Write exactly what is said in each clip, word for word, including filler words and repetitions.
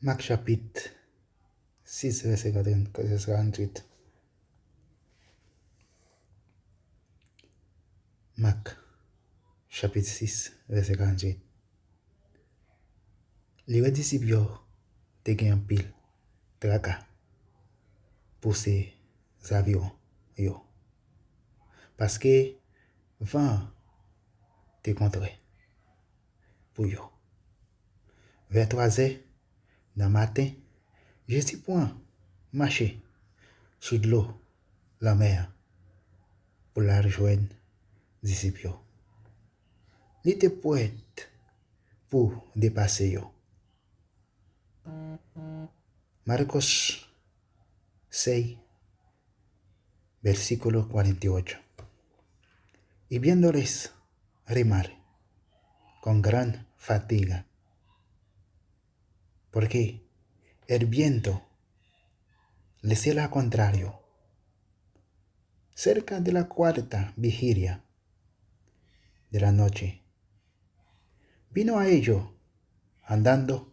Mak chapit sis, vèsè karanntuit. Mak chapit sis, vèsè karanntuit. Li wè disip yo te gen anpil traka pou se zaviwon yo, paske van an te kontrè pou yo. Vè twazè nan maten, Jezi pran mache sou dlo lanmè an pou l al jwenn disip yo. Li te prèt pou depase yo. Marcos seis, versículo cuarenta y ocho. Y viéndoles remar con gran fatiga, porque el viento les era contrario. Cerca de la cuarta vigilia de la noche, vino a ellos andando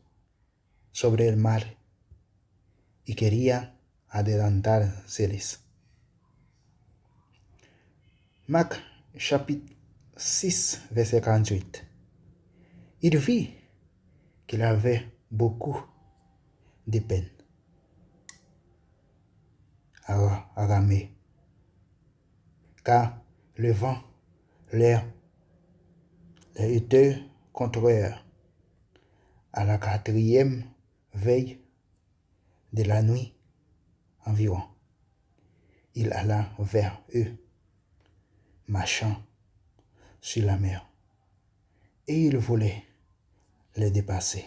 sobre el mar y quería adelantárseles. Mak chapit sis, vèsè karanntuit. Il vit qu'il avait beaucoup de peine à, à ramer, car le vent leur était contraire. À la quatrième veille de la nuit environ, il alla vers eux, marchant sur la mer, et il voulait les dépasser.